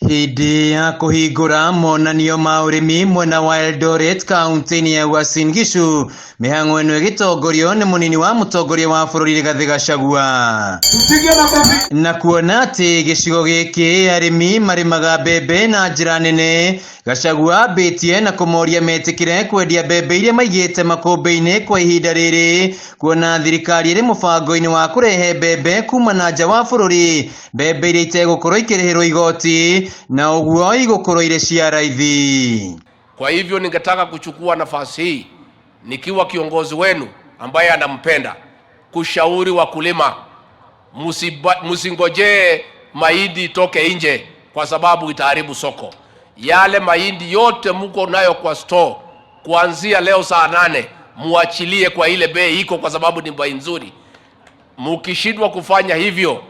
Hĩndĩ ya kũhingũra monanio ma ũrĩmi mwena wa Eldoret kaunti-inĩ ya Uasin Gishu, mĩhang'o ĩno ĩgĩtongorio nĩ mũnini wa mũtongoria wa bũrũri Rigathĩ Gachagua. Na kuona atĩ gĩcigo gĩkĩ arĩmi marĩmaga mbembe na njĩra nene, Gachagua ambĩtie na kũmoria metĩkĩre kwendia mbembe iria maigĩte makũmbĩ-inĩ kwa ihinda rĩrĩ, kuona thirikari ĩrĩ mũbango-inĩ wa kũrehe mbembe kuma na nja wa bũrũri, mbembe iria itegũkorwo ikĩrĩhĩrwo igoti na ũguo igũkorwo irĩ cia raithi. Kwa hivyo ningetaka kuchukua nafasi hii nikiwa kiongozi wenu ambaye anampenda kushauri wakulima, msingojee mahindi itoke nje, kwa sababu itaharibu soko. Yale mahindi yote mko nayo kwa store kuanzia leo saa 8 muachilie kwa ile bei iko, kwa sababu ni bei nzuri. Mukishindwa kufanya hivyo,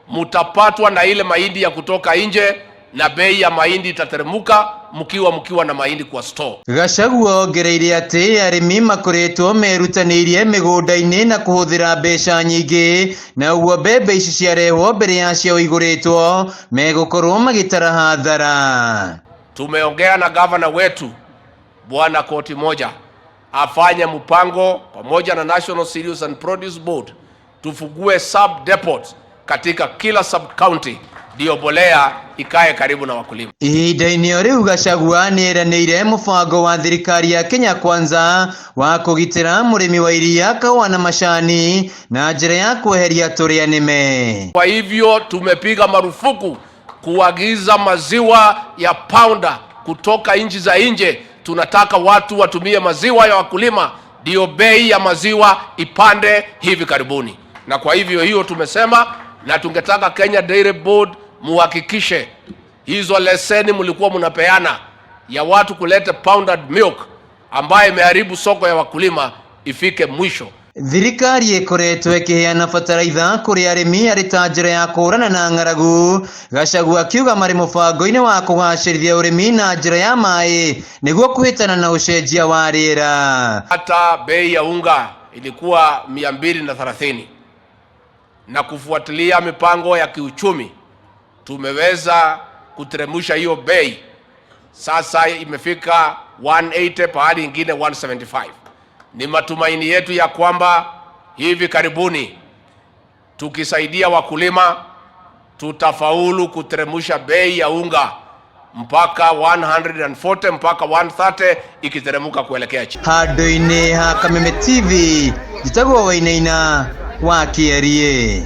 mutapatwa na ile mahindi ya kutoka nje na bei ya mahindi itateremuka mkiwa na mahindi kwa store. Gachagua ongereire atĩ arĩmi makoretwo merutanĩirie mĩgũnda-inĩ na kũhũthĩra mbeca nyingĩ, na ũguo mbembe ici ciarehwo mbere yacio igũrĩtwo megũkorwo magĩtara hathara. Tumeongea na gavana wetu Bwana Koti Moja afanye mpango pamoja na National Cereals and Produce Board tufungue sub depots katika kila sub county ndio mbolea ikae karibu na wakulima. Ihinda-inĩ o rĩu Gachagua nĩ eranĩire mũbango wa thirikari ya Kenya Kwanza wa kũgitĩra mũrĩmi wa iria, kahũa na macani na njĩra ya kweheria tũrĩa nĩme. Kwa hivyo tumepiga marufuku kuagiza maziwa ya powder kutoka nchi za nje. Tunataka watu watumie maziwa ya wakulima, ndio bei ya maziwa ipande hivi karibuni. Na kwa hivyo hiyo tumesema, na tungetaka Kenya Dairy Board muhakikishe hizo leseni mlikuwa mnapeana ya watu kuleta powdered milk ambayo imeharibu soko ya wakulima ifike mwisho. Thirikari ĩkoretwo ĩkĩheana bataraitha kũrĩ arĩmi arĩ ta njĩra ya kũhũrana na ng'aragu. Gachagua akiuga marĩ mũbango-inĩ wa kũgacĩrithia ũrĩmi na njĩra ya maĩ nĩguo kũhĩtana na ũcenjia wa rĩera. Hata bei ya unga ilikuwa 230, na kufuatilia mipango ya kiuchumi tumeweza kuteremsha hiyo bei, sasa imefika 180, pahali ingine 175. Ni matumaini yetu ya kwamba hivi karibuni tukisaidia wakulima tutafaulu kuteremsha bei ya unga mpaka 140 mpaka 130 ikiteremuka kuelekea chini. Handũ-inĩ ha Kameme TV, njĩtagwo Wainaina wa Kĩerie.